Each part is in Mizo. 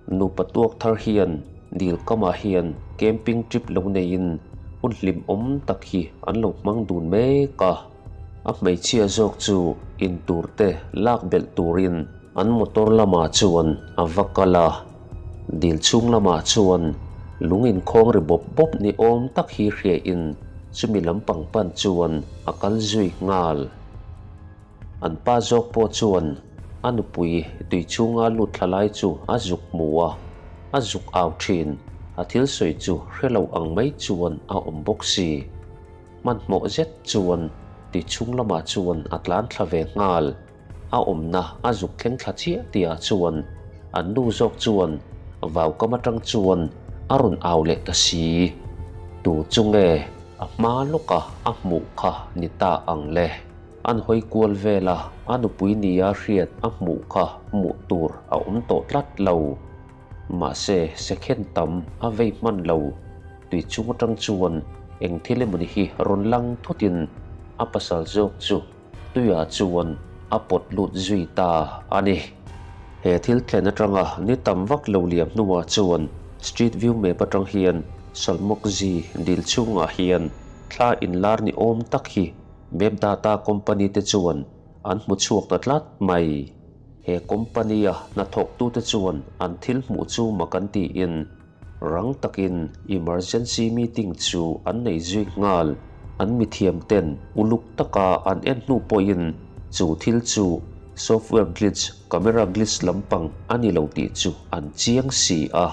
Nupa tuak thar hian dil kamah hian camping trip lo neiin hun hlimawm tak hi an lo hmang dun mek a. A hmeichhia zawk chu intur te lak belh turin an motor lamah chuan a va kal a. Dil chhung lamah chuan lung inkhawng ri bawp bawp ni awm tak hi hriain chumi lampang pan chuan a kal zui nghal. An pa zawk pawh chuan a nupui tui chhunga lut thla lai chu a zuk hmu a, a zuk au thin. A thil sawi chu hre lo ang mai chuan a awm bawk si. Hmanhmawh zet chuan tui chhung lamah chuan a tlan thla ve nghal. A awmna a zuk thleng thla chiah tihah chuan an nu zawk chuan vau kam atang chuan a rawn au leh ta si. Tu chu nge a hma lawka a hmuh kha ni ta ang le? An hawi kual vel a, a nupui nia hriat a hmuh kha hmuh tur a awm tawh tlat lo. Mahse, sekhen tam a vei hman lo. Tui chung atang chuan eng thil emawni hi rawn lang thutin a pasal zawk chu tuiah chuan a pawt lut zui ta a ni. He thil thlen atanga ni tam vak lo liam hnuah chuan Street View Map atang hian Salmawkzi dil chhungah hian thla inlar ni awm tak hi Map Data Company te chuan an hmu chhuak ta tlat mai. He company-a hnathawktute chuan an thil hmuh chu mak an tiin rang takin emergency meeting chu an nei zui nghal. An mithiam ten uluk taka an en hnu pawhin chu thil chu software glitch, camera glitch lampang a ni lo tih chu an chiang si a.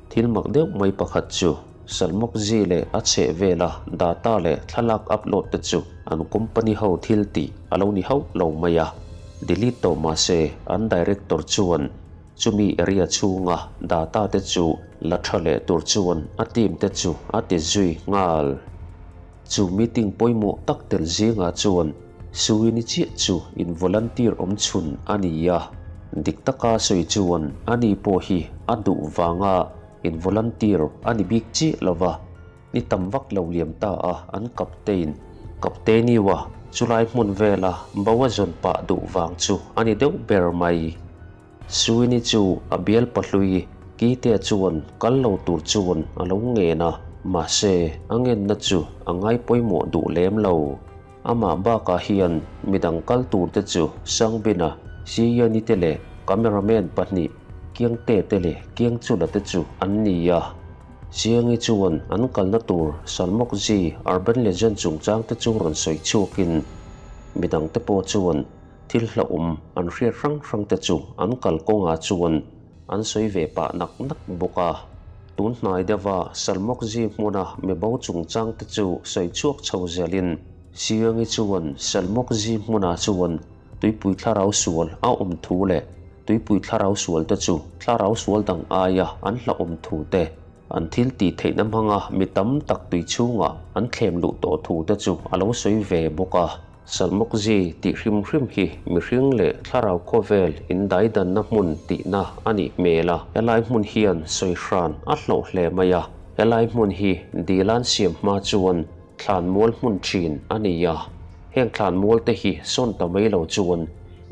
Thil mak deuh mai pakhat chu Salmawkzi leh a chheh vela data leh thlalak upload te chu an company ho thil tih a lo ni hauh lo mai a, delete tawh mah se an director chuan chumi area chhunga data te chu la tha leh tur chuan a team te chu a ti zui nghal. Chu meeting pawimawh tak tel zingah chuan Suini chiah chu in volunteer awm chhun a ni a, dik taka sawi chuan ani pawh hi a duh vanga in volunteer a ni bik chiah lo va, ni tam vak lo liam ta a an captain, Captainiwa chulai hmun vela bo a zawn pah duh vang chu a ni deuh ber mai. Suini chu a bial pahlui Kitea chuan kal lo tur chuan a lo ngen a, mahse a ngenna chu a ngai pawimawh duh lem lo. Amah bakah hian midang kal tur te chu Sangbina, Siyani te leh cameraman pahnih Kiangte te leh Kiangchula te chu an ni a. Siangi chuan an kalna tur Salmawkzi Urban Legend chungchang te chu rawn sawi chhuakin midang te pawh chuan Thil hlauhawm an hriat hrang hrang te chu an kal kawngah chuan an sawi ve pah nak nak bawk a. Tun hnai deuha Salmawkzi hmuna mibo chungchang te chu sawi chhuak chho zelin Siangi chuan Salmawkzi hmunah chuan tuipui thlarau sual a awm thu leh tuipui thlarau sual te chu thlarau sual dang aia an hlauhawm thu te an thil tih theihna hmanga mi tam tak tui chhungah an thlem luh tawh thu te chu a lo sawi ve bawk a. Salmawkzi tih hrim hrim hi mihring leh thlarau khawvel indaidanna hmun tihna a nih hmel a, helai hmun hian sawi hran a hlawh hle mai a, helai hmun hi dilan siam hma chuan thlanmual hmun thin a ni a, heng thlanmual te hi sawn ta mai lo chuan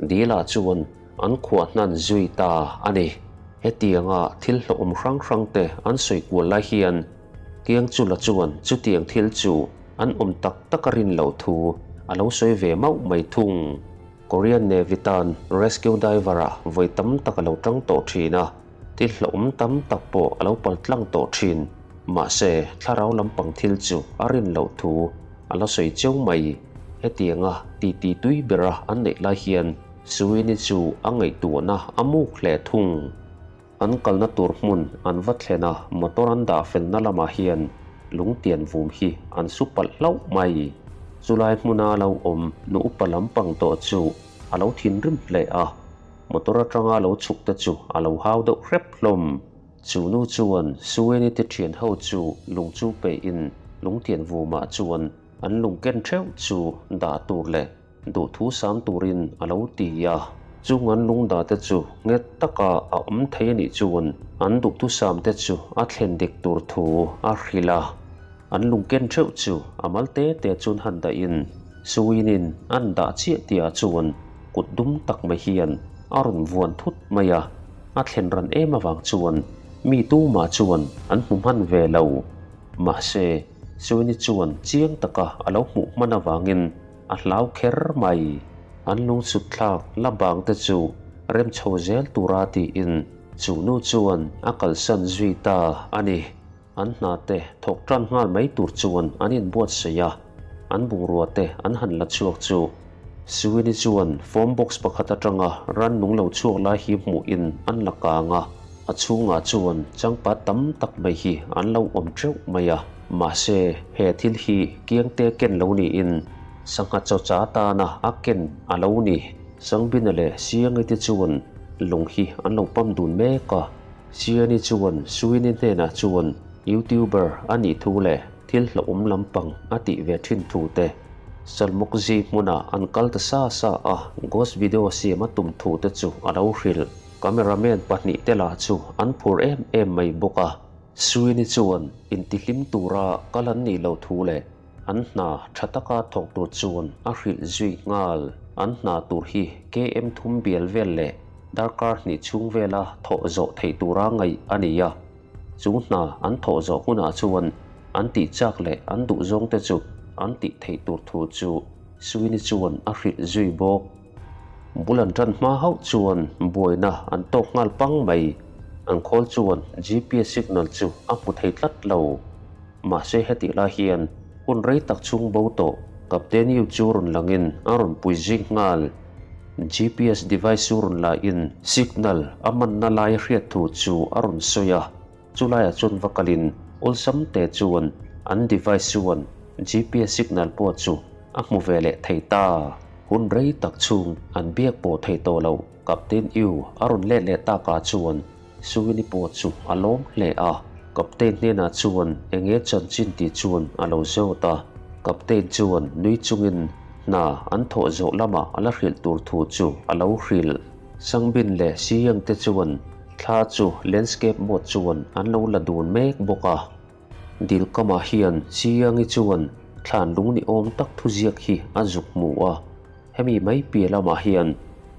dilah chuan an khuah hnan zui ta a ni. Hetianga thil hlawhawm hrang hrang te an sawi kual lai hian Kiangchula chuan chutiang thil chu an awm tak tak a rin loh thu a lo sawi ve mauh mai thung. Korean Navy tan rescue diver ah vawi tam tak a lo tang tawh thin a, thil hlauhawm tam tak pawh a lo pal tlang tawh thin. Mahse, thlarau lampang thil chu a rin loh thu a la sawi cheu mai. Hetianga titi tui bera an neih lai hian Suini chu a ngaihtuahna a muk hle thung. An kalna tur hmun an va thlen a, motor an dah felna lamah hian lungtian vum hi an su palh hlauh mai. Chulai hmuna lo awm nu upa lampang tawh chu a lo thinrim hle a, motor atanga lo chhuk te chu a lo hau deuh hrep hlawm. Chu nu chuan Sueni te thian ho chu lung chu pehin lungtian vumah chuan an lung ken theuh chu dah tur leh Duhthu sam turin a lo ti a, chung an lungda te chu nghet taka a awm thei a nih chuan an duhthusam te chu a thlen dik tur thu a hrilh a. An lungken theuh chu a mal te te chuan han dahin Suinin an dah chiah tihah chuan kut dum tak mai hian a rawn vuan thut mai a. a thlen ran em avang chuan mi tumah chuan an hmu hman ve lo. Mahse, Suini chuan chiang taka a lo hmuh hman avangin a hlau kher mai. An lungsut thlak la bang te chu rem chho zel tura tiin chu nu chuan a kalsan zui ta a ni. An hna te thawk tan nghal mai tur chuan an inbuatsaih a, an bungrua te an han la chhuak chu Suini chuan form box pakhat atanga rannung lo chhuak lai hi hmuhin an la kang a, a chhungah chuan changpa tam tak mai hi an lo awm teuh mai a. Mahse, he thil hi kiangte ken lo niin sangha chawcha tana a ken a lo ni. Sangbina leh Siangi te chuan lung hi an lo pam dun mek a. Siani chuan Suini hnenah chuan YouTuber a nih thu leh thil hlauhawm lampang a tih ve thin thu te, Salmukzi hmunah an kal ta sa sa a, ghost video siam a tum thu te chu a lo hrilh. Cameraman pahnihte lah chu an phur em em mai bawk a. Suini chuan intihlim tura kal an nih loh thu leh an hna tha taka thawk tur chuan a hrilh zui nghal. An hna tur hi KM thum bial vel leh darkar hnih chhung vela thawh zawh theih tura ngaih a ni a. Chu hna an thawh zawh hunah chuan an tih chak leh an duh zawng te chu an tih theih tur thu chu Sweeney chuan a hrilh zui bawk. Bul an tan hma hauh chuan buaina an tawk nghal pang mai. An khawl chuan GPS signal chu a hmu thei tlat lo. Mahse hetih lai hian hun rei tak chhung bo tawh Captain Yu chu rawn langin a rawn pui zing nghal. GPS device chu rawn lahin signal a manna lai hriat thu chu a rawn sawi a, chulaiah chuan va kalin awlsam te chuan an device chuan GPS signal pawh chu a hmu ve leh thei ta. Hun rei tak chhung an biak pawh thei tawh loh Captain Yu a rawn let leh takah chuan Suini pawh chu a lawm hle a, Captain hnenah chuan enge chanchin tih chuan a lo zawt a. Captain chuan nui chungin hna an thawh zawh lamah a la hrilh tur thu chu a lo hrilh. Sangbin leh Siyang te chuan thla chu landscape mode chuan an lo la dun mek bawk a. Dilkamah hian Siyangi chuan thlan lung ni awm tak thuziak hi a zuk hmu a. Hemi mai piah lamah hian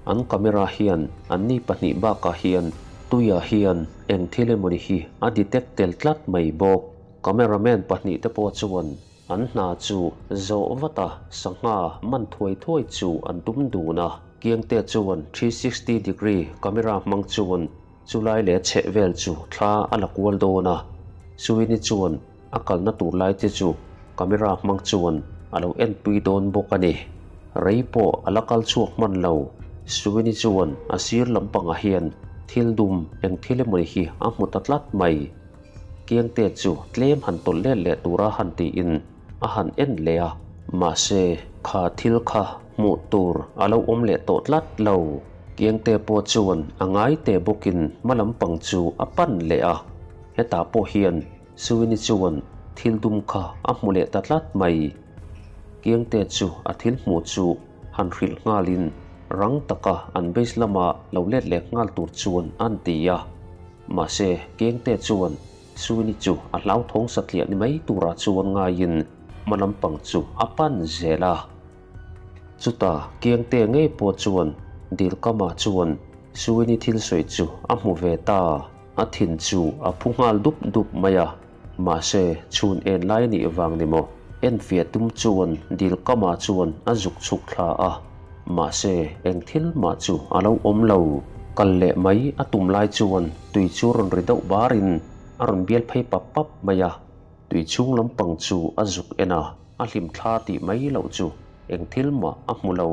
an camera hian anni pahnih bakah hian tuiah hian eng thil emawni hi a detect tel tlat mai bawk. Cameraman pahnih te pawh chuan an hna chu zawh vat a, sangha man thuai thuai chu an tum dun a. Kiangte chuan 360 degree camera hmang chuan chulai leh chheh vel chu thla a la kual dawn a. Suini chuan A kalna tur lai te chu camera hmang chuan a lo enpui dawn bawk a ni. Rei pawh a la kal chhuak hman lo. Suini chuan a sir lampangah hian thil dum eng thil emawni hi a hmu ta tlat mai. Kiangte chu tlem han tawlh let leh tura han tiin a han en leh a, mahse kha thil kha hmuh tur a lo awm leh tawh tlat lo. Kiangte pawh chuan a ngai teh bawkin hma lampang chu a pan leh a, hetah pawh hian Suini chuan thil dum kha a hmu leh ta tlat mai. Kiangte chu a thil hmuh chu han hrilh nghalin rang taka an base lama lo let leh nghal tur chuan an ti a. Mahse, Kiangte chuan Suini chu a hlauthawng satliah ni mai turah chuan ngaiin hma lampang chu a pan zel a. Chutah Kiangte ngei pawh chuan Dilkama chuan Suini thil sawi chu a hmu ve ta. A thin chu a phu nghal dup dup mai a, mahse chhun en lai nih vang ni maw? Enfiah tum chuan dil kamah chuan a zuk chhuk thla a, mahse eng thil mah chu a lo awm lo. Kal leh mai a tum lai chuan tui chu rawn ri deuh barin a rawn bial phei pap pap mai a, tui chhung lampang chu a zuk en a, a hlim thla tih mai loh chu eng thil mah a hmu lo.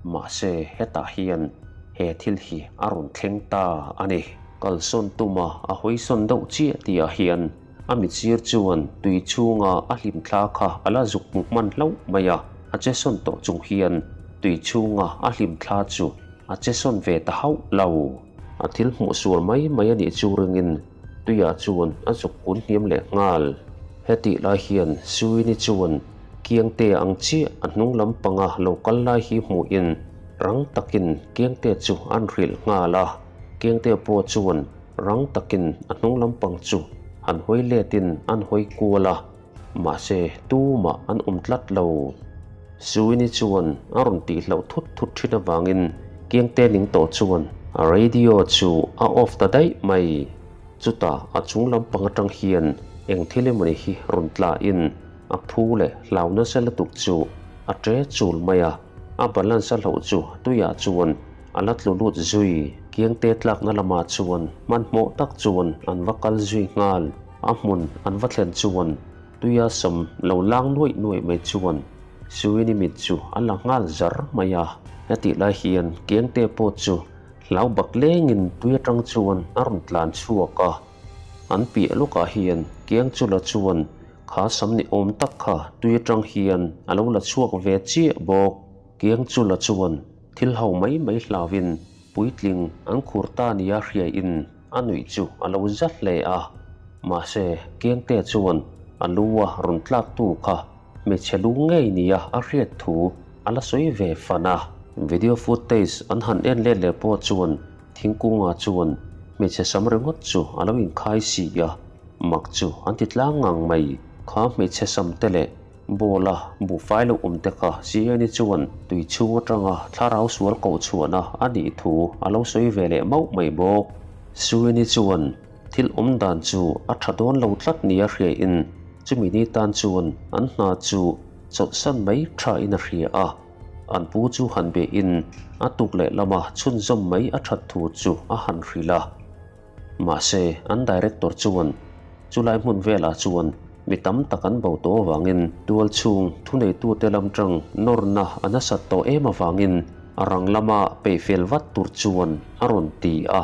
Mahse, hetah hian he thil hi a rawn thleng ta a ni. Kalsawn tuma a hawisawn deuh chiah tihah hian a mitsir chuan tui chhunga a hlimthla kha a la zuk hmu hman hlauh mai a, a che sawn tawh chung hian tui chhunga a hlimthla chu a che sawn ve ta hauh lo. A thil hmuh sual mai mai a nih chu ringin tuiah chuan a zuk kun hniam leh nghal. Hetih lai hian Suini chuan Kiangte ang chiah a hnung lampanga lo kal lai hi hmuhin rang takin Kiangte chu an hrilh nghal a. Kiangte pawh chuan rang takin a hnung lampang chu han hawi letin an hawi kual a, mahse tumah an awm tlat lo. Suini chuan a rawn tihloh thut thut thin avangin Kiangte ning tawh chuan. A radio chu a off ta daih mai. Chutah a chung lampang atang hian eng thil emawni hi rawn tla in a phu leh hlau nasa lutuk chu a tre chul mai a, a balance a hloh chu tuiah chuan a la tlu lut zui. Kiangte tlakna lamah chuan hmanhmawh tak chuan an va kal zui nghal. A hmun an va thlen chuan tuia sam lo lang nuaih nuaih mai chuan Suini mit chu a la nghal zar mai a. Hetih lai hian Kiangte pawh chu hlau bak lengin tui atang chuan a rawn tlan chhuak a. An piah lawkah hian Kiangchula chuan kha sam ni awm tak kha tui atang hian a lo la chhuak ve chiah bawk. Kiangchula chuan thil ho mai mai hlauin puitling an khur ta nia hriain a nuih chu a lo za hle a. Mahse, Kiangte chuan a lu a rawn tlak tu kha hmeichhe lu ngei nia a hriat thu a la sawi ve fan a. Video footage an han en let leh pawh chuan thingkungah chuan hmeichhe sam ringawt chu a lo inkhai si a, mak chu an ti tlang ngang mai. Kha hmeichhe sam te leh ball a buhfai lo awm te kha Siani chuan tui chhung atanga thlarau sual koh chhuahna a nih thu a lo sawi ve leh mauh mai bawk. Suini chuan thil awm dan chu a tha dawn lo tlat nia hriain chumi ni tan chuan an hna chu chawlhsan mai thain a hria a, an pu chu han behin a tuk leh lama chhunzawm mai a that thu chu a han hrilh a. Mahse, an director chuan chulai hmun velah chuan mi tam tak an bo tawh avangin tual chhung thuneitute lam tang nawrna a nasat tawh em avangin a rang lama peihfel vat tur chuan a rawn ti a.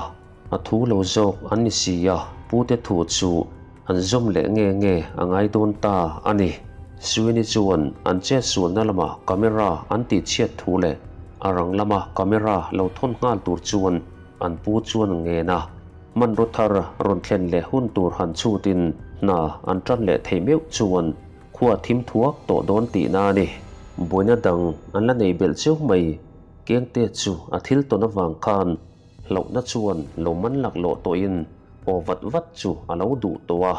A thu lo zawk an ni si a, pute thu chu an zawm leh nge nge a ngai dawn ta a ni. Sweeney chuan an chetsualna lama camera an tihchhiat thu leh a rang lama camera lo thawn nghal tur chuan an pu chuan a ngen a. Hmanraw thar rawn thlen leh hun tur han chhutin hna an tan leh thei meuh chuan khua thim thuak tawh dawn tihna a ni. Buaina dang an la nei belh cheu mai. Kengte chu a thil tawn avang khan Hlauhna chuan lo man laklawh tawhin aw vat vat chu a lo duh tawh a,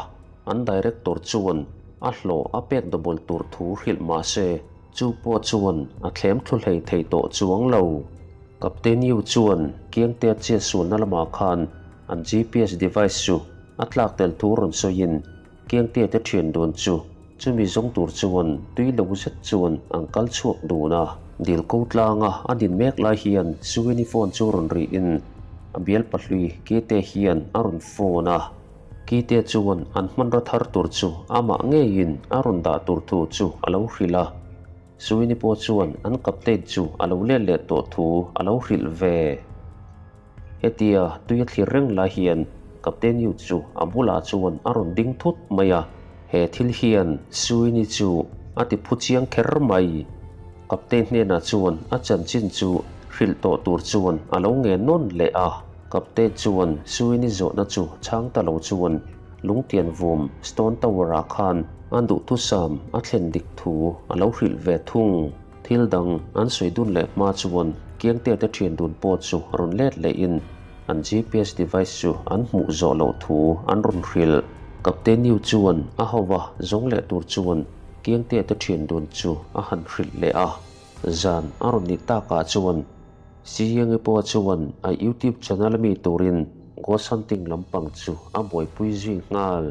an director chuan a hlawh a pek double tur thu hrilh mah se chu pawh chuan a thlem thlu hlei thei tawh chuang lo. Captain Yu chuan Kiangte chetsualna lamah khan an GPS device chu a tlak tel thu rawn sawiin Kiangte te thian dun chu chumi zawng tur chuan tui lo zet chuan an kal chhuak dun a. Dil ko tlanga a din mek lai hian Suini phone chu rawn rihin a bial pahlui Kite hian a rawn phone a. Kite chuan an hmanraw thar tur chu amah ngeiin a rawn dah tur thu chu a lo hrilh a. Suini pawh chuan an captain chu a lo let leh tawh thu a lo hrilh ve. Hetia tui a thlir reng lai hian Captain Yu chu a bulah chuan a rawn ding thut mai a, he thil hian Suini chu a ti phu chiang kher mai. Captain hnenah chuan a chanchin chu hrilh tawh tur chuan a lo ngen nawn leh a. Captain chuan Suini zawhna chu chhang ta lo chuan Lungtian vum Stone Tower-ah khan a duhthusam a thlen dik thu a lo hrilh ve thung. Thil dang an sawi dun leh hma chuan Kiangte te thian dun pawh chu rawn let lehin an GPS device chu an hmuh zawh loh thu an rawn hrilh. Captain Yu chuan a hova zawng leh tur chuan Kiangte te thian dun chu a han hrilh leh a. Zan a rawn nih takah chuan Siangi pawh chuan a YouTube channel ami turin ghost hunting lampang chu a buaipui zui nghal.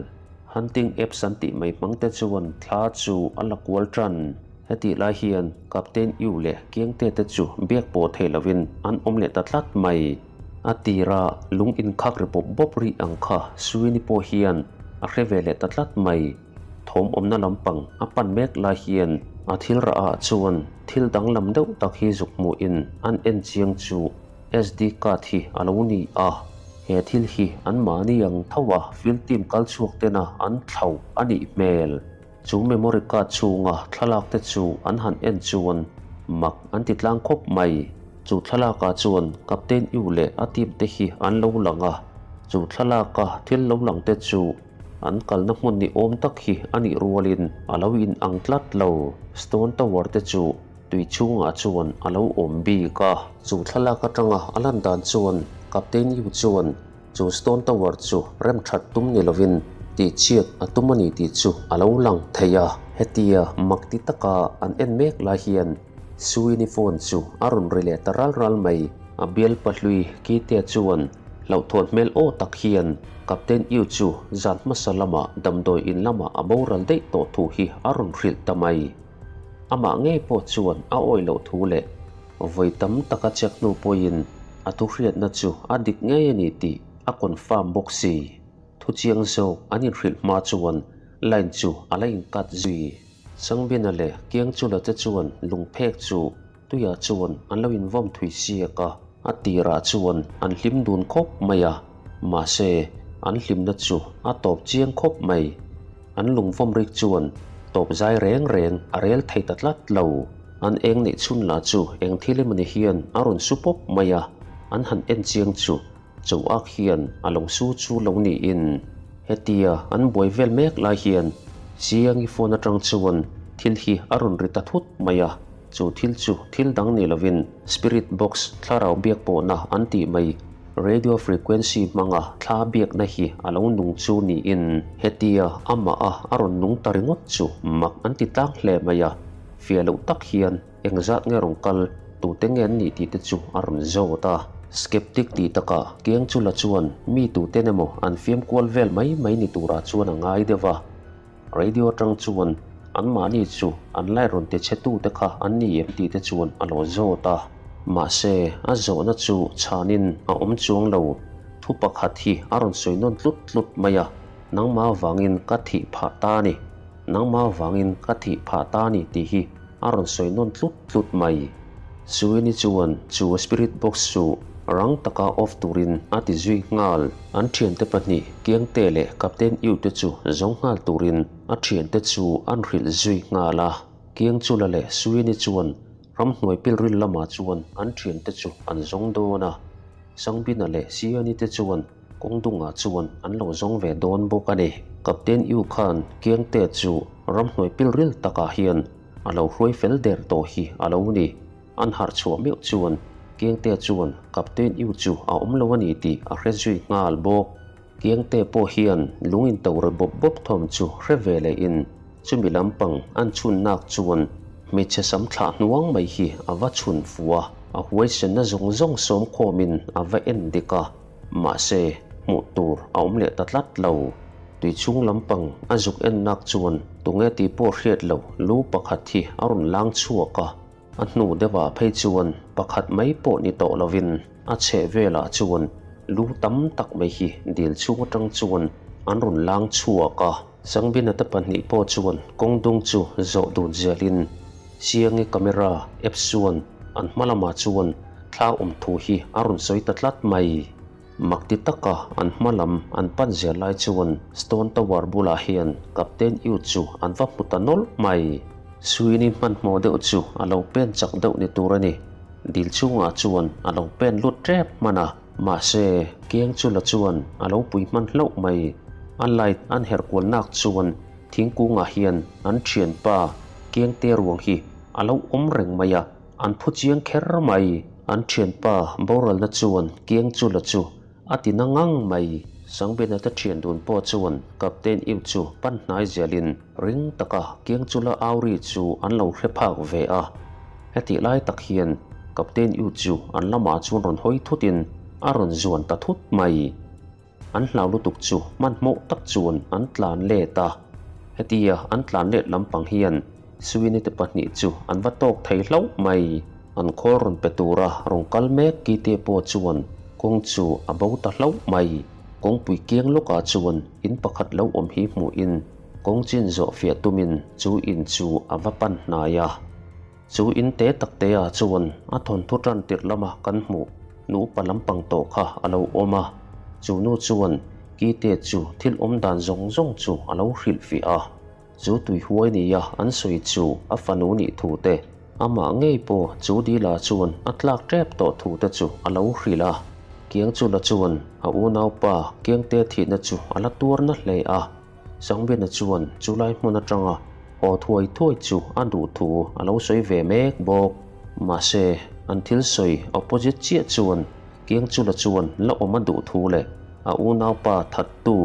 Hunting apps an tih mai hmang te chuan thla chu a la kual tan. Hetih lai hian Captain Yu leh Kiangte te chu biak pawh thei lovin an awm leh ta tlat mai. A tira lung inkhak ri bawp bawp rih ang kha Sweeney pawh hian a hre ve leh ta tlat mai. Thawm awmna lampang a pan mek lai hian a thil rah ah chuan thil danglam deuh tak hi zuk hmuhin an en chiang chu SD card hi a lo ni a. He thil hi anmahni ang tho a field team kal chhuak tena an thlauh a nih hmel. Chu memory card chhunga thlalak te chu an han en chuan mak an ti tlang khawp mai. Chu thlalakah chuan Captain Yu leh a team te hi an lo lang a, chu thlalaka thil lo lang te chu an kalna hmun ni awm tak hi a nih rualin a lo in ang tlat lo. Stone Tower te chu tui chhungah chuan a lo awm bik a. Chu thlalak atanga a lan dan chuan Captain Yu chuan Chu Stone Tower chu rem that tum ni lovin tihchhiat a tum a ni tih chu a lo lang thei a. Hetia mak ti taka an en mek lai hian Suini phone chu a rawn ri leh ta ral ral mai. A bialpa hlui Kitea chuan hlauhthawn hmel aw tak hian Captain Yu chu zan hmasa lamah damdawi in lamah a boral daih tawh thu hi a rawn hrilh ta mai. Amah ngei pawh chuan a awih loh thu leh vawi tam taka check hnu pawhin a thuhriatna chu a dik ngei a ni tih a confirm bawk si. Thuchiang zawk an inhrilh hma chuan line chu a la incut zui. Sangbina leh Kiangchula te chuan lungphek chu Tuiah chuan an lo invawm thui siak a, a tirah chuan an hlim dun khawp mai a, mahse an hlimna chu a tawp chiang khawp mai. An lungvawm rik chuan tawp zai reng reng a rel thei ta tlat lo. An eng neih chhun lah chu eng thil emawni hian a rawn su pawp mai a, an han en chiang chu Choak hian a lo su chu lo niin hetia an buai vel mek lai hian Siangi phone atang chuan thil hi a rawn ri ta thut mai a, chu thil chu thil dang ni lovin spirit box thlarau biak pawhna an tih mai radio frequency hmanga thla biakna hi a lo nung chu niin hetia amah a a rawn nung ta ringawt chu mak an ti tlang hle mai a, fiah loh tak hian Engzat nge rawn kal, tute nge an nih tih te chu a rawn zawt a. Skeptic tih takah Kiang Chula chuan mi tuten emaw an fiam kual vel mai mai ni turah chuan a ngai deuh a. Radio atang chuan anmahni chu an light rawn ti chhe tute kha an ni em tih te chuan a lo zawt a. Mahse, a zawhna chu chhanin a awm chuang lo. Thu pakhat hi a rawn sawi nawn tlut tlut mai a, Nangmah vangin ka thih phah ta a ni. Nangmah vangin ka thih phah ta a ni tih hi a rawn sawi nawn tlut tlut mai. Suini chuan chu spirit box chu rang taka off turin a ti zui nghal. An thiante pahnih Kiangte leh Captain Yu te chu zawng nghal turin a thiante chu an hrilh zui nghal a. Kiangchula leh Suini chuan ramhnuai pilril lamah chuan an thiante chu an zawng dawn a. Sangbina leh Siani te chuan Kawng dungah chuan an lo zawng ve dawn bawk a ni. Captain Yu khan Kiangte chu ramhnuai pilril takah hian a lo hruai fel der tawh hi a lo ni. An harh chhuah meuh chuan Kiangte chuan Captain Yu chu a awm lo a ni tih a hre zui nghal bawk. Kiangte pawh hian lung in to re bawp bawp thawm chu hre ve leh in chumi lampang an chhun nak chuan hmeichhe sam thlah hnuang mai hi a va chhun fuh a, a huaisenna zawng zawng sawm khawmin a va en dik a. Mahse, hmuh tur a awm leh ta tlat lo. Tui chhung lampang a zuk en nak chuan tunge tih pawh hriat lo lu pakhat hi a rawn lang chhuak a. A hnu deuhah phei chuan pakhat mai pawh ni tawh lovin a chheh velah chuan lu tam tak mai hi dil chhung atang chuan an rawn lang chhuak a. Sangbina te pahnih pawh chuan kawng dung chu zawh dun zelin Siangi camera apps chuan an hma lamah chuan thla awm thu hi a rawn sawi ta tlat mai. Mak ti taka an hma lam an pan zel lai chuan Stone Tower bulah hian Captain Yu chu an va hmu ta nawlh mai. Suini hmanhmawh deuh chu a lo pen chak deuh ni tur a ni. Dil chhungah chuan a lo pen lut tep hman a, mahse Keng Chula chuan a lo pui hman hlauh mai. A light an herh kual nak chuan thingkungah hian an thianpa Kengte ruang hi a lo awm reng mai a. An phu chiang kher mai. An thianpa boralna chuan kiang chu la chu a ti na ngang mai. Sangbena te thian dun pawh chuan Captain Yu chu pan hnai zelin ring taka kiang chu la au ri chu an lo hre phak ve a. Hetih lai tak hian Captain Yu chu an lamah chuan rawn hawi thutin a rawn zuan ta thut mai. An hlau lutuk chu hmanhmawh tak chuan an tlan let a, hetia an tlan let lampang hian Sweeney te pahnih chu an va tawk thei hlauh mai. An khawl rawn pe tura rawn kal mek Kite pawh chuan kawng chu a bo ta hlauh mai. Kawngpui kiang lawkah chuan in pakhat lo awm hi hmuhin kawng chin zawh fiah tumin chu in chu a va pan hnai a. Chu in te tak te ah chuan a thawnthu tan tirh lama kan hmuh nupa lampang tawh kha a lo awm a, chu nu chuan Kite chu thil awm dan zawng zawng chu a lo hrilh fiah a. Chu tui huai nia an sawi chu a fanu nih thu te, amah ngei pawh chu dila chuan a tlak tep tawh thu te chu a lo hrilh a. Kiang Chula chuan a unaupa Kiangte thihna chu a la tuar na hle a. Sangbena chuan chulai hmun atanga haw thuai thuai chu a duh thu a lo sawi ve mek bawk. Mahse, an thil sawi opposite chiah chuan Kiangchula chuan la awm a duh thu leh a unaupa thattu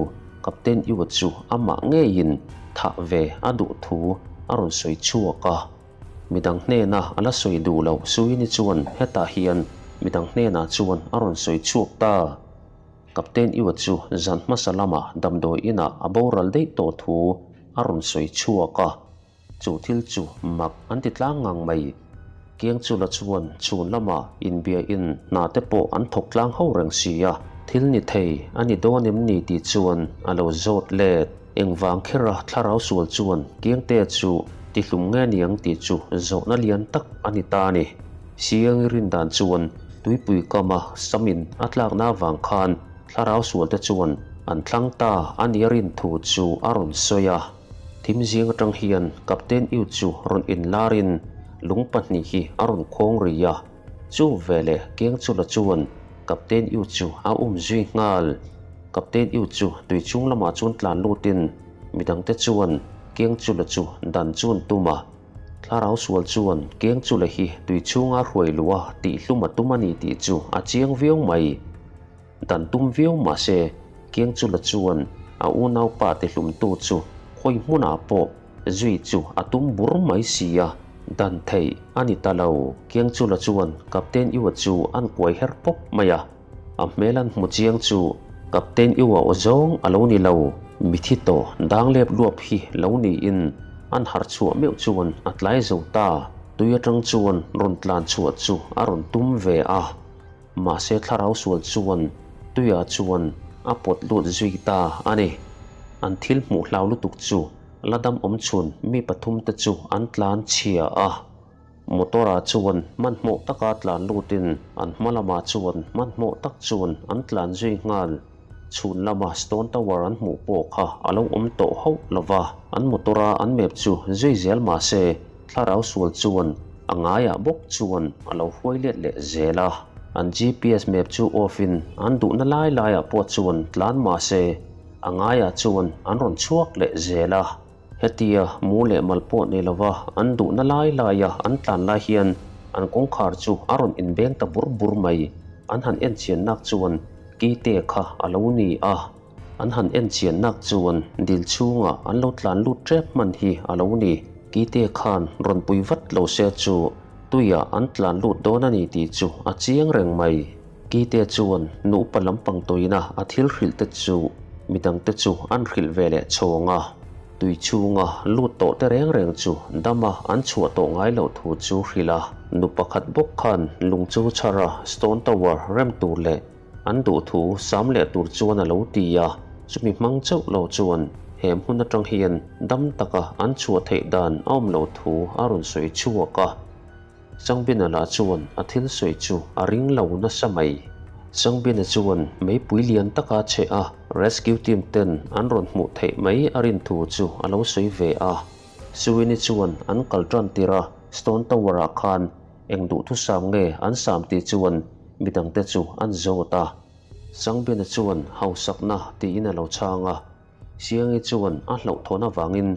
Captain Iwa chu amah ngeiin thah ve a duh thu a rawn sawi chhuak a. Midang hnena a la sawi duh loh Suini chuan hetah hian midang hnenah chuan a rawn sawi chhuak ta. Captain Iwa chu zan hmasa lama damdawi inah a boral daih tawh thu a rawn sawi chhuak a. Chu thil chu mak an ti tlang ngang mai. Kiang chula chuan chhun lamah inbiain hna te pawh an thawk tlang ho reng si a, thil ni thei a ni dawn em ni tih chuan a lo zawt let. Engvang khera thlarau sual chuan Kiangte chu tihlum nge niang tih chu zawhna lian tak a ni ta a ni. Siangi rin dan chuan tuipui kama samin a tlakna avang khan thlarau sualte chuan an thlang ta a nia rin thu chu a rawn sawi a. Thim zing atang hian Captain Yu chu rawn inlarin lung pahnih hi a rawn khawng ri a, chu veleh keng chula chuan Captain Yu chu a um zui nghal. Captain Yu chu tui chung lamah chuan tlan lutin midangte chuan keng chula chu dan chuan tum a, thlarau sual chuan keng chula hi tui chhunga hruai luh a tihhlum a tum a ni tih chu a chiang viau mai. Dan tum viau mah se, Kiangchula chuan a unaupa tihlumtu chu khawi hmunah pawh zui chu a tum bur mai si a, dan theih a ni ta lo. Kiangchula chuan Captain Iwa chu an kuai her pawp mai a, a hmel an hmu chiang chu Captain Iwa aw zawng a lo ni lo, mithi tawh dang lep luap hi lo niin an harh chhuah meuh chuan a tlai zo ta. Tui atang chuan rawn tlan chhuah chu a rawn tum ve a. Mahse thlarau sual chuan tuiah chuan a pawt lut zui ta a ni. An thil hmuh hlau lutuk chu la dam awm chhun mi pathum te chu an tlan chhia a. Motor ah chuan hmanhmawh taka tlan lutin an hma lamah chuan hmanhmawh tak chuan an tlan zui nghal. Chhun lama Stone Tower an hmuh pawh kha a lo awm tawh hauh lova, an motor a an map chu zui zel mahse thlarau sual chuan a ngaiah bawk chuan a lo hruai let leh zel a. An GPS map chu off in an duhna lai laiah pawh chuan tlan mahse a ngaiah chuan an rawn chhuak leh zel a. Hetia mu leh mal pawh nei lova an duhna lai laia an tlan lai hian an kawngkhar chu a rawn inbeng ta bur bur mai. An han en chian nak chuan Kite kha a lo ni a. An han en chian nak chuan dil chhungah an lo tlan lut tep hman hi a lo ni. Kite khan rawn pui vat lo se chu tuiah an tlan lut dawn a ni tih chu a chiang reng mai. Kite chuan nupa lampang tawina a thil hrilh te chu midangte chu an hrilh ve leh chhawng a, tui chhunga lut tawh te reng reng chu dama an chhuah tawh ngai loh thu chu hrilh a. Nu pakhat bawk khan lung chu chhar a Stone Tower rem tur leh an duh thu sam leh tur chuan a lo ti a, chumi hmang chauh lo chuan he hmun atang hian dam taka an chhuah theih dan a awm loh thu a rawn sawi chhuak a. Changbina lah chuan a thil sawi chu a ring lo nasa mai. Changbina chuan meipui lian taka che a, rescue team ten an rawn hmuh theih mai a rin thu chu a lo sawi ve a. Suwini chuan an kal tan tir a, Stone Tower ah khan eng duhthusam nge an sam tih chuan midangte chu an zawt a. Changbina chuan hausakna tiin a lo chhang a. Siangi chuan a hlauhthawn avangin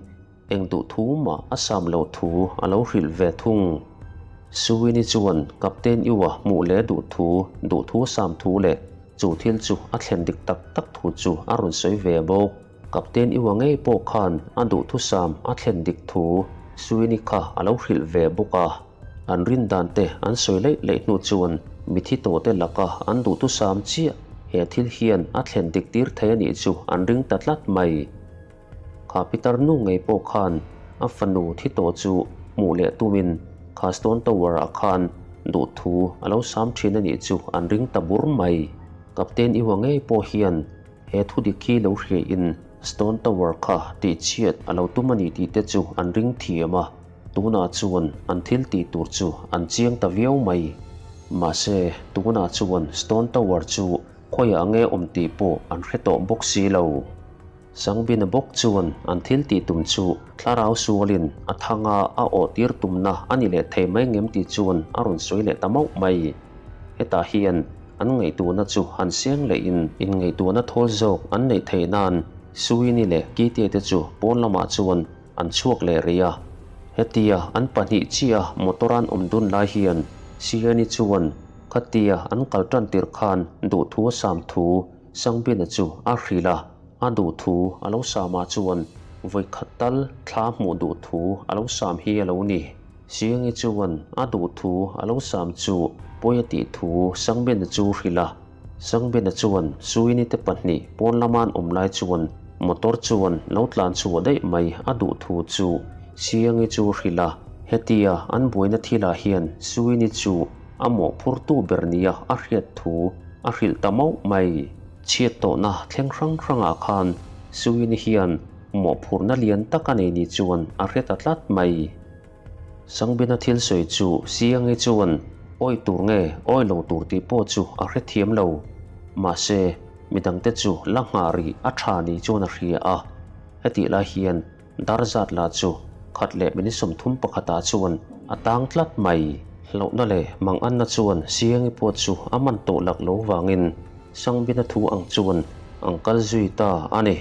eng duh thu mah a sam loh thu a lo hrilh ve thung. Suwini chuan Captain Yu-a hmuh leh duh thu, duh thu sam thu leh chu thil chu a thlen dik tak tak thu chu a rawn sawi ve bawk. Captain Yu-a ngei pawh khan a duhthusam a thlen dik thu Suwini kha a lo hrilh ve bawk a. An rin dan te an sawi laih laih hnu chuan mithi tawhte laka an duhthusam chiah he thil hian a thlen dik tir thei a nih chu an ring ta tlat mai. Kha pitar nu ngei pawh khan a fanu thi tawh chu hmuh leh tumin kha Stone Tower ah khan duhthu a lo sam thin a nih chu an ring ta bur mai. Captain Iwa ngei pawh hian he thu dik hi lo hria in Stone Tower kha tihchhiat a lo tum a ni tih te chu an ring thiam a, tunah chuan an thil tih tur chu an chiang ta viau mai. Mahse, tunah chuan Stone Tower chu khawiah nge awm tih pawh an hre tawh bawk si lo. Sangbina bawk chuan an thil tih tum chu thlarau sualin a thanga a awh tir tumna a ni leh thei mai ngem tih chuan a rawn sawi leh ta mauh mai. Hetah hian an ngaihtuahna chu han seng lehin inngaihtuahna thawl zawk an neih theih nan Suini leh Kitie te chu pawn lamah chuan an chhuak leh rih a. Hetia an pahnih chiah motor an awm dun lai hian Siani chuan khatia an kal tan tirh khan duhthu a sam thu Sangbina chu a hrilh a, a duh thu a lo samah chuan vawi khat tal thla hmuh duh thu a lo sam hi a lo ni. Siangi chuan a duh thu a lo sam chu pawi a tih thu Sangbena chu hrilh a. Sangbena chuan Suini te pahnih pawn lama an awm lai chuan motor chuan lo tlan chhuah daih mai a duh thu chu Siangi chu hrilh a. Hetia an buaina thilah hian Suini chu a mawhphurtu ber nia a hriat thu a hrilh ta mauh mai. Chhiat tawhna thleng hrang hrangah khan Suini hian mawhphurhna lian tak a nei ni chuan a hre ta tlat mai. Sangbina thil sawi chu Siangi chuan awi tur nge awi lo tur tih pawh chu a hrethiam lo. Mahse, midangte chu la nghah rih a tha ni chuan a hria a. Hetih lai hian dar zat lah chu khat leh minute 31 ah chuan a tang tlat mai. Hlauhna leh manganna chuan Siangi pawh chu a man tawh lak lo vangin Sangbina thu ang chuan an kal zui ta a ni.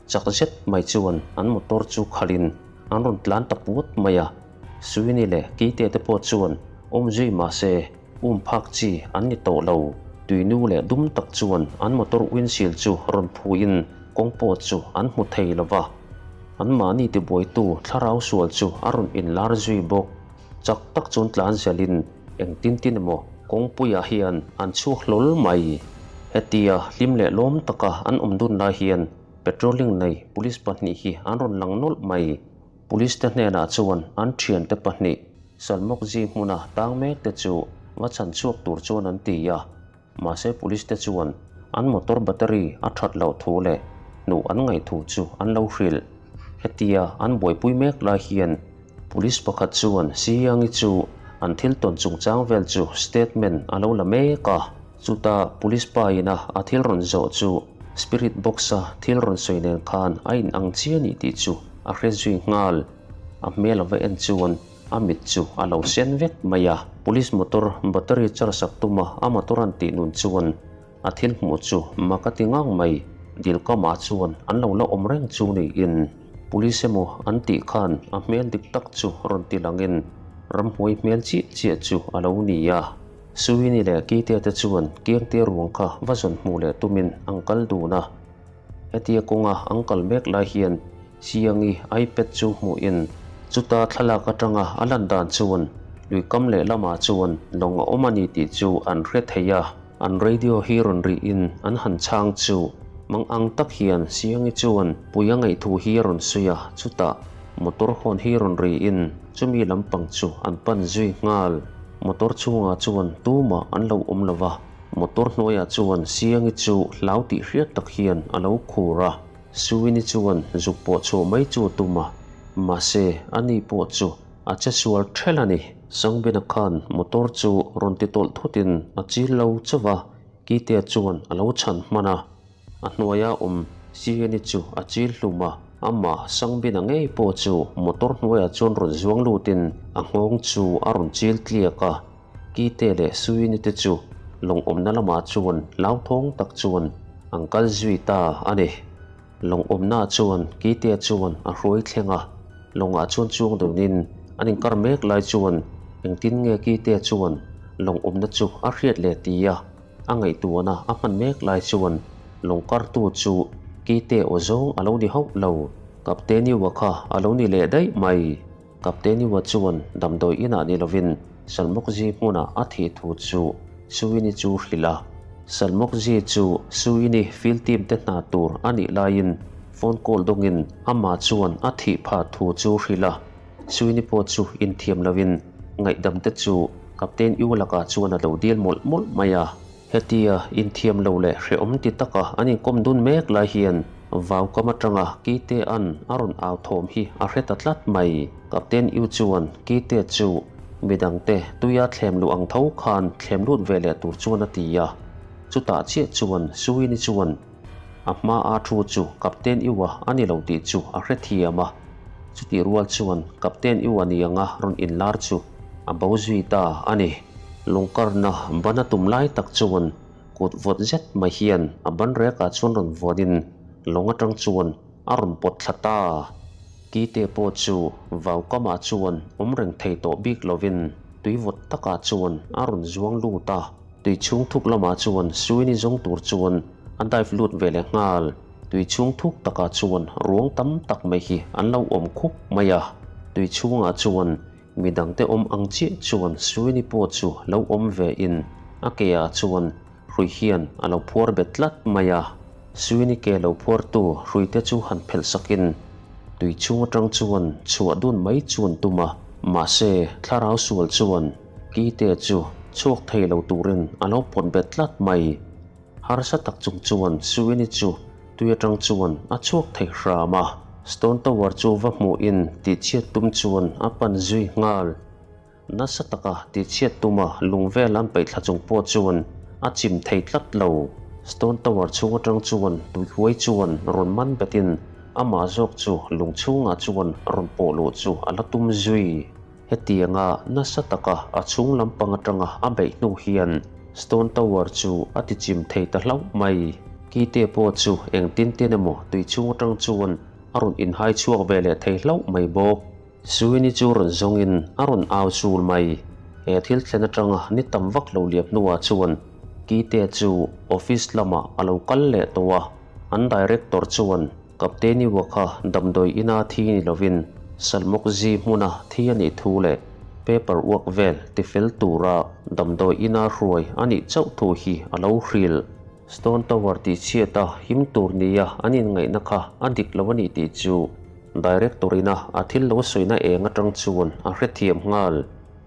Chak zet mai chuan an motor chu khalhin an rawn tlan ta puat mai a, Suini leh Keite te pawh chuan awm zui mah se um phak chi an ni tawh lo. Tuinu leh dum tak chuan an motor windshield chu rawn phuin kawng pawh chu an hmu thei lo va, anmahni tibuaitu thlarau sual chu a rawn inlar zui bawk. Chak tak chuan tlan zelin engtin tin emaw kawngpuiah hian an chhuak hlawl mai. Hetia hlim leh lawm taka an awm dun lai hian patrolling nei police pahnih hi an rawn lang nawlh mai. Police te hnenah chuan an thiante pahnih Salmawkzi hmuna tang mek te chu va chhan chhuak tur chuan an ti a. Mahse police te chuan an motor battery a that loh thu leh hnuh an ngaih thu chu an lo hrilh. Hetia an buaipui mek lai hian police pakhat chuan Siangi chu an thil tawn chungchang vel chu statement a lo la mek a. Chuta police pa ina a thil rawn zawh chu spirit box a thil rawn sawi nen khan a in ang chiah a ni tih chu a hre zui nghal. A hmel a va en chuan a mit chu a lo sen vek mai a. Police motor battery charge sak tuma a motor an tih nun chuan a thil hmuh chu mak a ti ngang mai. Dil kamah chuan an lo la awm reng chu niin police emaw an tih khan a hmel dik tak chu rawn ti langin ramhuai hmel chiah chiah chu a lo ni a. Suini leh Keite te chuan Kiangte ruang kha va zawn hmuh leh tumin an kal dun a. Hetia kawnga an kal mek lai hian Siangi iPad chu hmuhin chuta thlalak atanga a lan dan chuan lui kam leh lamah chuan lawng a awm a ni tih chu an hre thei a. An radio hi rawn rihin an han chhang chu mang ang tak hian Siangi chuan pui a ngaih thu hi a rawn sawi a, chutah motor hawn hi rawn rihin chumi lampang chu an pan zui nghal. Motor chhungah chuan tumah an lo awm lo va, motor hnuaiah chuan Siangi chu hlau tih hriat tak hian a lo khur a. Suini chuan zuk pawh chhuah mai chu a tum a, mahse ani pawh chu a che sual ṭhelh a ni. Sangbena khan motor chu rawn ti tawlh thutin a chil lo chauh a, Kitea chuan a lo chhan hman a. A hnuaia awm Sieni chu a chil hlum a, amah Sangbena ngei pawh chu motor hnuaiah chuan rawn zuang lutin a nghawng chu a rawn chil tliak a. Kite leh Suini te chu lawng awmna lamah chuan hlauthawng tak chuan an kal zui ta a ni. Lawng awmna chuan Kitea chuan a hruai thleng a, lawngah chuan chuang dunin an inkar mek lai chuan engtin nge Kitea chuan lawng awmna chu a hriat leh ti a, a ngaihtuahna a hman mek lai chuan lawng kartu chu Kite aw zawng a lo ni hauh lo. Kapteniua kha a lo ni leh daih mai. Kapteniua chuan damdawi inah ni lovin Salmawkzi hmunah a thih thu chu Suini chu hrilh a. Salmawkzi chu Suini field team te hna tur a nih laiin phone call dawngin amah chuan a thih phah thu chu hrilh a. Suini pawh chu inthiam lovin ngaihdam te chu Captain U lakah chuan a lo dil mawlh mawlh mai a. Hetia inthiam lo leh hrehawm ti taka an inkawm dun mek lai hian vau kam atanga Kite an a rawn au thawm hi a hre ta tlat mai. Captain U chuan Kite chu midangte tuia thlem luh ang tho khan thlem lut ve leh tur chuan a ti a. Chutah chiah chuan Suini chuan a hma a thu chu Captain U-a a ni lo tih chu a hrethiam a. Chutih rual chuan Captain U-a ni anga rawn inlar chu a bo zui ta a ni. Lungkarna ban a tum lai tak chuan kut vawt zet mai hian a ban rekah chuan rawn vuanin lawng atang chuan a rawn pawt thla ta. Kite pawh chu vau kamah chuan awm reng thei tawh bik lovin tui vawt takah chuan a rawn zuang lut a. Tui chhung thuk lamah chuan Suini zawng tur chuan a dive lut ve leh nghal. Tui chhung thuk takah chuan ruang tam tak mai hi an lo awm khup mai a. Tui chhungah chuan. Midangte awm ang chiah chuan Sweeney pawh chu lo awm ve in a ke ah chuan hrui hian a lo phuar bet tlat mai a. Sweeney ke lo phuartu hrui te chu han phelh sak in tui chhung atang chuan chhuah dun mai chuan tum a, mahse thlarau sual chuan Kite chu chhuak thei lo turin a lo pawt bet tlat mai. Harsa tak chung chuan Sweeney chu tui atang chuan a chhuak thei hram a. Stone Tower chu va hmuhin tihchhiat tum chuan a pan zui nghal. Nasa taka tihchhiat tuma lung vel an peih thla chung pawh chuan a chim thei tlat lo. Stone Tower chhung atang chuan tuihuai chuan rawn man betin amah zawk chu lung chhungah chuan rawn pawh luh chu a la tum zui. Hetianga nasa taka a chhung lampang atanga a beih hnu hian Stone Tower chu a tichim thei ta hlauh mai. Kite pawh chu engtin tin emaw tui chhung atang chuan a rawn inhai chhuak ve leh thei hlauh mai bawk. Suini chu rawn zawngin a rawn au chul mai. He thil thlen atanga ni tam vak lo liam hnuah chuan Kite chu office lamah a lo kal leh tawh a, an director chuan Kapteni Wakha damdawi ina thi ni lovin Salmawkzi hmuna thi a nih thu leh paper uak vel tifel tura damdawi ina hruai a nih chauh thu hi a lo hrilh. Stone Tower tihchhiat a him tur nia an inngaihna kha a dik lo a ni tih chu Director ina a thil lo sawina eng atang chuan a hrethiam nghal.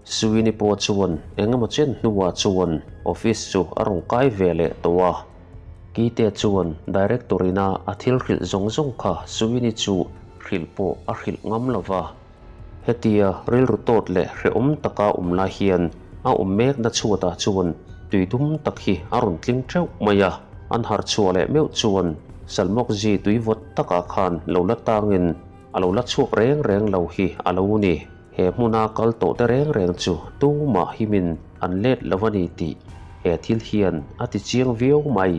Sweeney pawh chuan engemaw chen hnuah chuan office chu a rawn kai ve leh tawh a. Kite chuan Director ina a thil hrilh zawng zawng kha Sweeney chu hrilh pawh a hrilh ngam lo va. Hetia rilru tawt leh hrehawm taka awm lai hian a awm mekna chhuatah chuan tui dum tak hi a rawn tling teuh mai a, an harh chhuah leh meuh chuan Salmawkzi tui vawt takah khan lo la tangin a lo la chhuak reng reng lo hi a lo ni. He hmuna kal tawh te reng reng chu tumah himin an let lo a ni tih he thil hian a ti chiang viau mai.